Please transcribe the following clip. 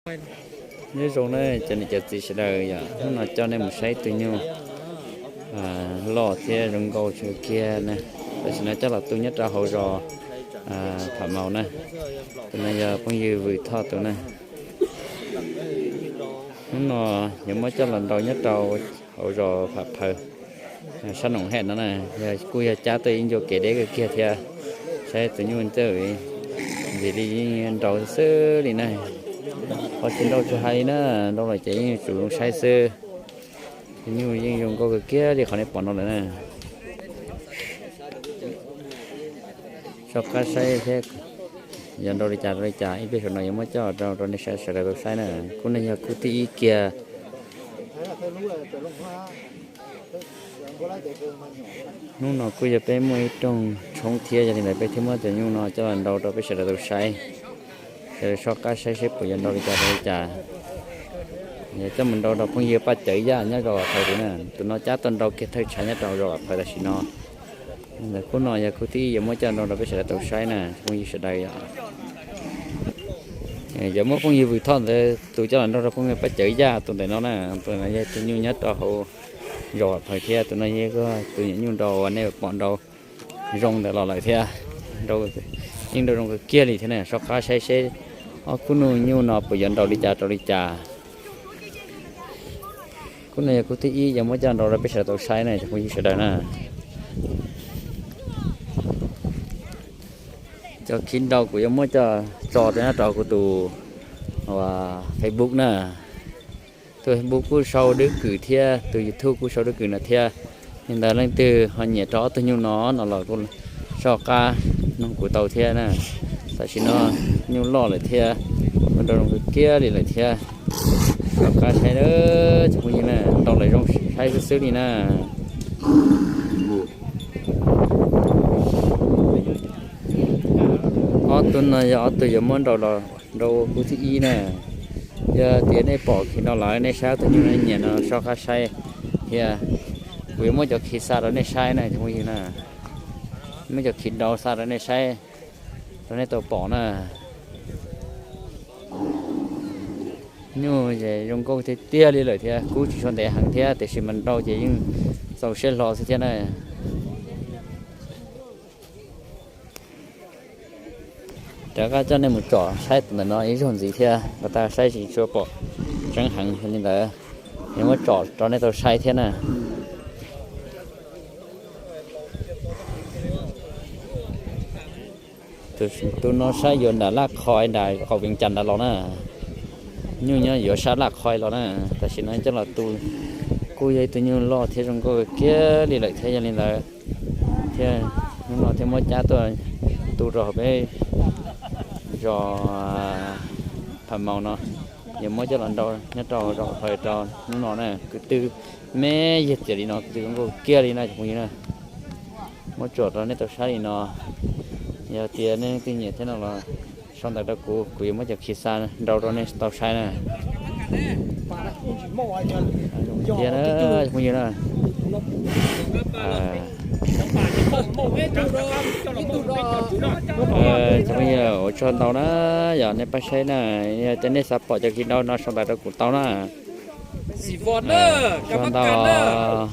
Nyob zoo na cov niam cov txiv sawv daws, yog hnub no coj nej mus saib tus nyuj loj thiab zoo nkauj tshaj kiag na. Tam sim no coj los tu nyob rau hauv zos Pham Maus na. Tus no yog phooj ywg Vwm Thoj tus na. Hnub no yuav muab coj los nrau nyob rau hauv zos Pham Phaws, sab Noom Hej no na. Yog kuj yog cab tuaj ib ncua kev deb kawg kiag thiab. Saib tus nyuj ntxawm ntxim li yeej nrau xwb li na. Qhov tsis nrau tsis hais li na, nrau lawm ces yeej yuav tsum zoo saib xwb. Tus nyuj yeej zoo nkauj kawg kiag li qhov nej pom no lawm na. Soj qab saib thiab, yog nrau li cas rau li cas ib pliag saum no yuav muab coj rau rau nej sawv daws tau saib na. Khub no yog khub thib ib kiag. Hnub no kuj yog peb muaj ib rooj tshoob thiab, yog li ntawd peb thiaj muab cov nyuj no coj los nrau rau peb sawv daws tau saib. Sawv daws soj qab saib seb puas yuav nrau li cas rau li cas. Yog coj mus nrau rau phooj ywg Paj Cawv Yaj nyob zos Vam Phaws tus na, tus no cab tuaj nrau kiag thawj tshav nyob rau zos Vam Phaws tam sim no. Ntawm khub no yog khub thib ib yuav muab coj nrau rau peb sawv daws tau saib na phooj ywg sawv daws. Yuav muab phooj ywg Vwm Thoj ntawd tus coj los nrau rau phooj ywg Paj Cawv Yaj tus ntawm no na, tus no yog tus nyuj nyob rau hauv zos Vam Phaws thiab, tus no yog tus nyuam nyuj nrau uas nej pom nrau zoo ntawd los lawm thiab. Yeej nrau zoo kawg kiag li thiab na, soj qab saib seb ob khub nyuj no puas yuav nrau li cas rau li cas. Khub no yog khub thib ib yuav muab coj nrau rau peb sawv daws tau saib na cov phooj ywg sawv daws na. Cov khi nrau kuv yuav muab coj tso rau nyob rau kuv tus Facebook na. Tus Facebook kuj sau Dwb Kws thiab tus YouTube kuj sau Dwb Kws no thiab. Li ntawd leej twg ho nyiam rau ob tug nyuj no no los kuj soj qab noog kuv tau thiab na. Tam sim no nyuj loj lawm thiab, kuj nrau zoo kawg kiag li lawm thiab. Soj qab saib cov phooj ywg na, nrau lawm zoo saib xwb xwb li na. Ob tug no yog ob tug yuav muab nrau los nrau khub thib ib na. Yog tias nej pom khi nrau lawm nej saib ob tug nyuj no nyiam no soj qab saib thiab. Kuv yuav muab cov khi xa rau nej saib na cov phooj ywg na. Muab cov khi nrau xa rau nej saib, rau nej tau pom na. Nyuj ces zoo nkauj tiag tiag li lawm thiab, kub tsis tshua ntev heev thiab tiam sis mas nrau ces yeej txaus siab hlo xwb thiab na. Rov qab coj nej mus tsom saib tus ntawm no ib zaug ntxiv thiab, rau qab saib tsis tshua pom tseeb heev li ntawd, yuav muab tsom rau nej tau saib thiab na. Tus no saib yuav nram Laj Qhoi nram qaum Vees Cas nrad los na. Nyuj nyob yuav sab Laj Qhoi los na. Tam sim no coj los tu kuj yog ib tug nyuj loj thiab zoo nkauj kiag li lawm thiab, yog li ntawd thiab hnub no thiaj muab cab tuaj tu rau hauv peb zos Pham Maus no. Yuav muab coj los nrau nyob rau zos Pham Maus rau hnub no na, kwv tw me yog tias li no kwv tw zoo nkauj kiag li na cov phooj ywg na. Muab tsom rau nej tau saib li no. Yog tias nej leej twg nyiam thiab no los sau ntawv rau kuv, kuv yuav muab cov khi xa nrau rau nej tau saib na. Tias na, phooj ywg na, cov phooj ywg ua tsaug ntau na, yog nej pab saib na, yog tias nej xav pom cov khi nrau no sau ntawv rau kuv tau na. Tsaug ntau.